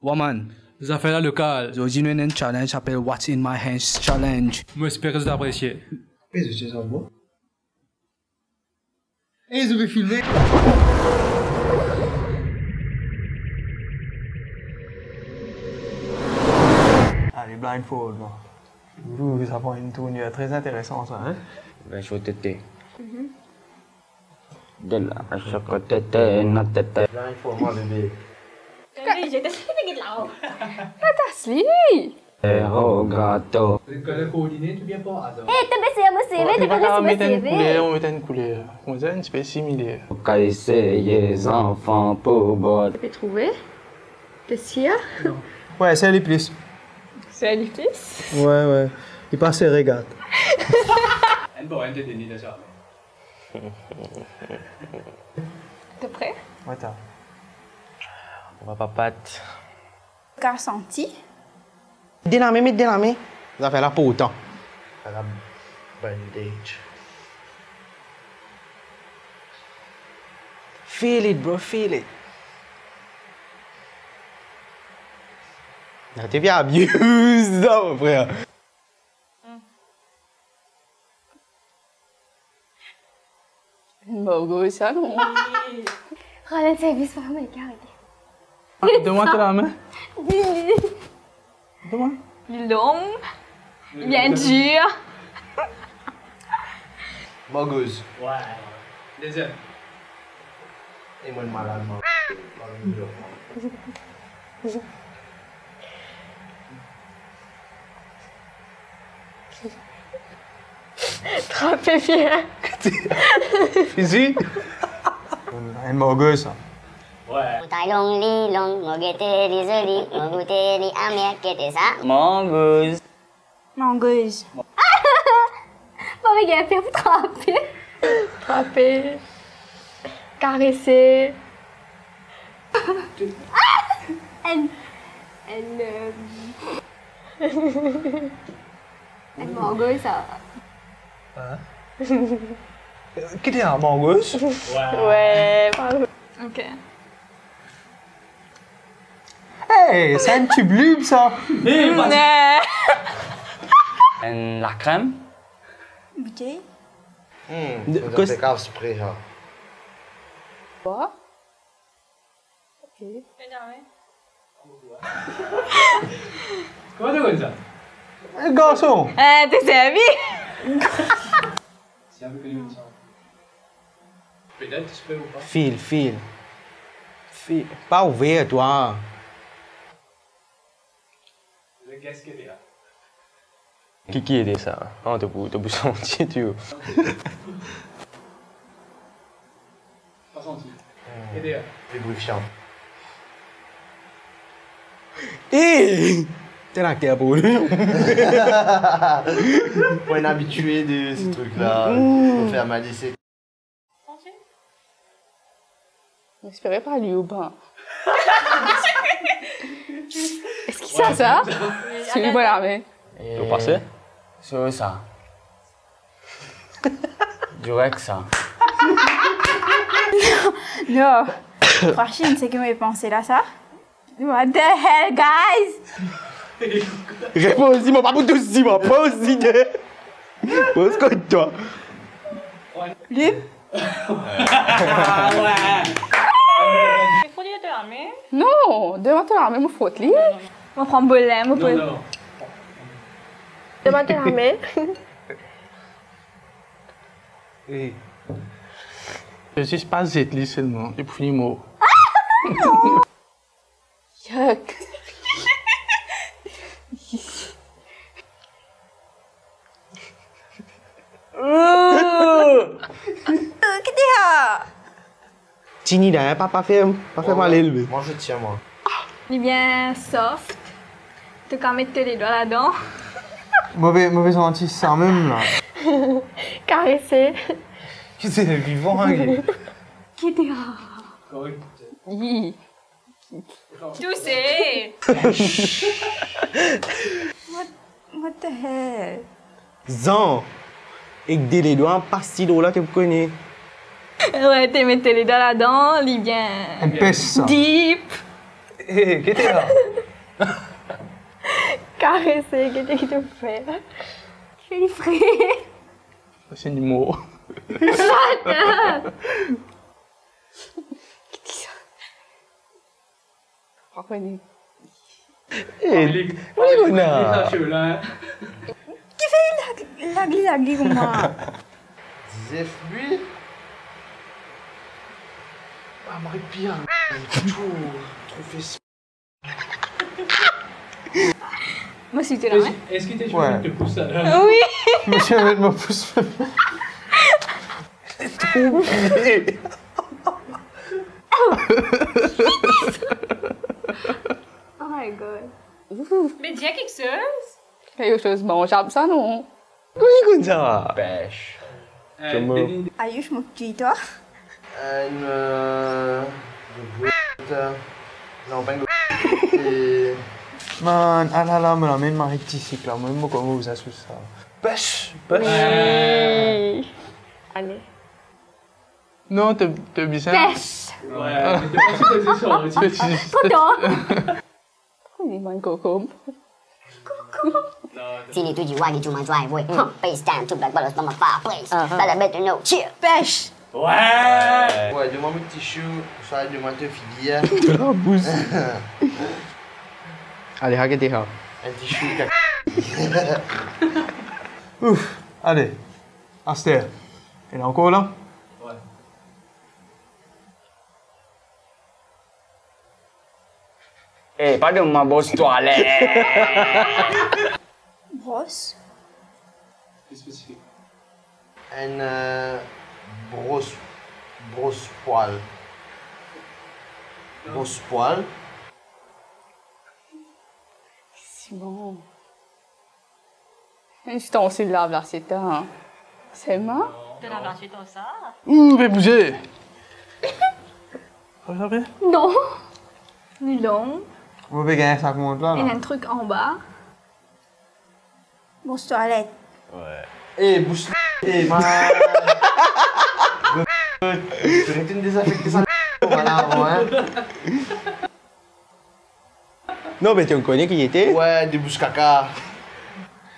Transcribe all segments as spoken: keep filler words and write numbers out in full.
Wa man. Zafer la lokal. Zordi nou ena enn challenge apel What's in my hands challenge. Mo espere zot apresie. Pe zot ti santi bon. E zot pe filme. Ale, blindfold, man. Ouh, sa pran enn tournir tre interesan, sa, hein? Ben, je vais têter. De la, je vais têter, non, têter. Blindfold, mwa, bebe. Kan li zete, se li ki la. Atas li. Eh, oh, gato. Zot koler koordine oubien par azar? Eh, to pe seye mo seve, to pe seye mo seve. Met enn kouler, met enn kouler. Koumsa enn tipe similer. Ou kapav eseye zanfan pou bord. To pe trouve? To sir? Wi, sir li plis. Sir li plis? Wi, wi. Li pa sere gat. Enn bon, enn de deni de sa. To pre? Atann. On va pas pat. Kapav santi. De lame, met de lame. Zafer la inportan. Ala bandage. Feel it, bro, feel it. Arete, bien abuse, non, frer. Mo gou sa, non? Rann servis pou mwa, kare. Donn mwa to lame. Donn mwa. Li long, li bien dir. Mangoz. Wi. Deziem. E mwa malad, mwa. Trape bien. Fizi. Enn mangoz, sa. Wi. Mo tay long, li long, mo gete li zoli, mo goute li amer, gete sa. Mangoz. Mangoz. Mo pe gagn per pou trape. Trape. Karese. Enn, enn, euh, enn mangoz, sa. Hein? Ki ti enn mangoz? Wi, bravo. Ok. Hey, sa enn tib lib, sa. Hey, pas. Enn lakrem. Boutey. Hmm, de, sa kos- pe kav spre, ha. Bwar. Ok. Kouma to konn sa? Garson. Eh, to servi. Petet, to pe ou pa. Fil, fil. Fil. Pa ouver, twa. Ki, ki ete sa? Ah, to pou, to pou santi, tio. Pa santi. Ete. Librifian. Eh! T'es la terre brûlée. Pour un habitué de ce truc-là, pour faire mal ici. Mo espere pa li ou pa. Eski sa, sa? Swiv mo lame. To pase? So sa. Direk sa. Non. Franchement, seki mo panse la sa. What the hell, guys? Repons li, mo pa pou tous li, mo pa pou tous li. Pose kot twa. Lib? Ah, wi. Fot li de lame? Non, donn mwa to lame, mo fot li. Mo pran bolen, mo pran. Non, non. Donn mwa to lame. Hey. Zis pa zet li selman, li pou fini mor. Yuck. Ki ti sa? Tini la, hein, pa, pa fer, pa fer mal elve. Moi, je tiens, moi. Li bien soft. To kav met to ledwa ladan. Mo pe, mo pe santi sa mem la. Karese. Ki se vivan, hein, ki? Ki ti sa? Yi. Touse. What, what the hell? Zan, ek de ledwa, pa si drol la, to pou kone. Wi, to met to ledwa ladan, li bien. Enn pes sa. Deep. Eh, ki ti sa? Karese, gete ki to fer. Fini fre. Sa se nimo. Shut up! Ki ki sa? Apa ni? Eh, li, li kona. Kifer lag, lag li, lag li kouma? Zef li. Ah, Marie Pia. Tro, tro fes. Mo site la, hein? Est-ce que tu peux mettre ton pouce là? Oui. Mo site met mo pous. Oh my God. Me dir kiksoz. Kiksoz manzab sa, non? Kouma li konn sa? Pes. Eh, Denis. Ayoush, mo ki twa? Enn, euh, non, pa enn, eh, man, alala, mo amenn Marie ti sik la, mo, mo kouma ou sa sou sa. Pes, pes. Oui. Ale. Non, to, to bizin. Pes. Ouais, mais t'es pas supposé sortir. Pourtant. Li manz kokob. Tini tou dir wa li tou manz wa, vre. Huh, face down, two black bottles, mama fire, please. Aha. Bella better know, chill. Pes. Ouais. Ouais, donn mwa mo tisou, swa donn mwa to figir. Labous. Ale, arrêtez ça. Enn tisou, kaka. Ouf, ale. Aster. Ena ankor la? Ouais. Eh, pa donn mwa bros twalet. Bros? Pli spesifik. Enn, euh, bros, bros pwal. Bros pwal. Simon. Enn zistansil lav lasiet, hein. Sirman? To lav lasiet ar sa? Ou pe bouze. Sa pe, sa pe? Non. Li long. Mo pe gagn sa kont la, la. Ena enn trik anba. Bros twalet. Ouais. Eh, bous, eh, man. Arret dezinfekte sa, voilà, avan, hein. Non, me to kone ki li ete? Ouais, de bous kaka.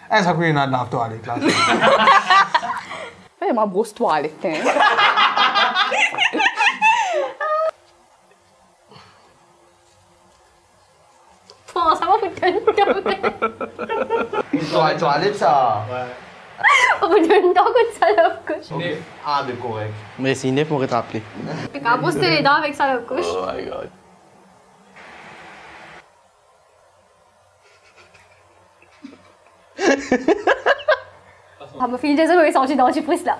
Eh, sa kou ena dan twalet la. Eh, ma bros twalet, hein. Bon, sa va foutre une... Twa-, twalet sa. Ouais. On peut donner une dent comme ça, là, au coach. Ok. Ah, mais correct. Me si nef, mo retrap li. T'as qu'à brosser les dents avec ça, là, au coach. Oh my God. Ah, mo fini deza, mo pe santi dantifris la.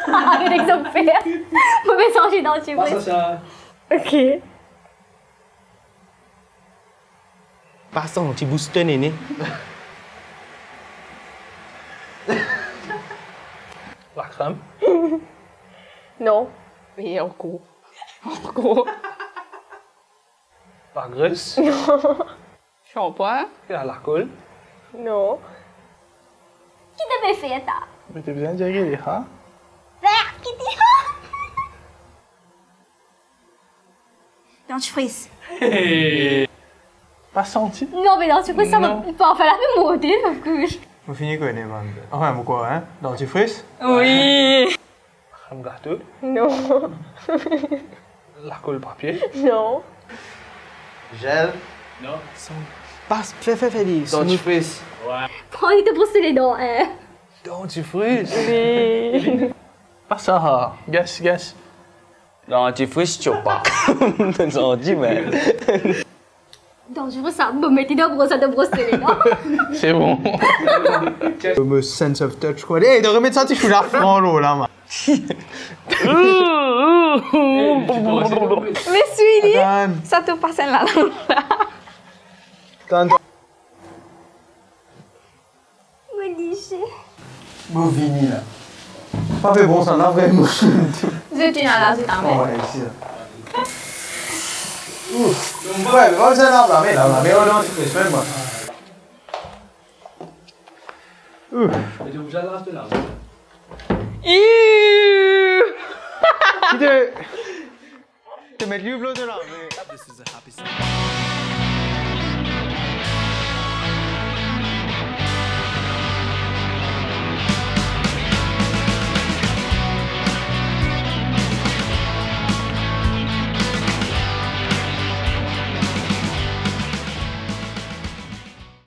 Arret ek sa fer. Mo pe santi dantifris. Pas à ça. Ok. Pa santi bous to nene. Lakrem? Non. E ankor. Ankor. Lagres? Non. Shanpwin? Ena lakol? Non. Ki to pe fer ta? Me to bizin dir li, ha? Fer ki ti, ha? Dantifris. Pa santi? Non, me dantifris, sa... Non. Parfin la pe monte, mo kouch. Mo fini kone, man. Anfin, mo krwar, hein? Dantifris? Oui. Krem gato? Non. Lakol papie? Non. Zel? Non. Pas, fer, fer, fer li. Dantifris. Ouais. Pran li to bros le dan, hein. Dantifris? Oui. Pa sa, ha. Guess, guess. Dantifris, tchopa. Santi, man. Dantifris sa, mo met li dan bros, sa to bros le dan. Se bon. Mo sense of touch, kwa. Ey, to remet sa ti fou lafran lor la, man. Me swi li. Atann. Sa to pas enn la, la. Atann. Mo dize. Mo vini la. Pa pe bon sa la, vreman. Zot ena la, zot ame. Ouf. Ouais, pa bizin lav la, me lav la, me on a ti pe swen, mwa. Ouf. Ew. Ki te, te met li lor de la, me...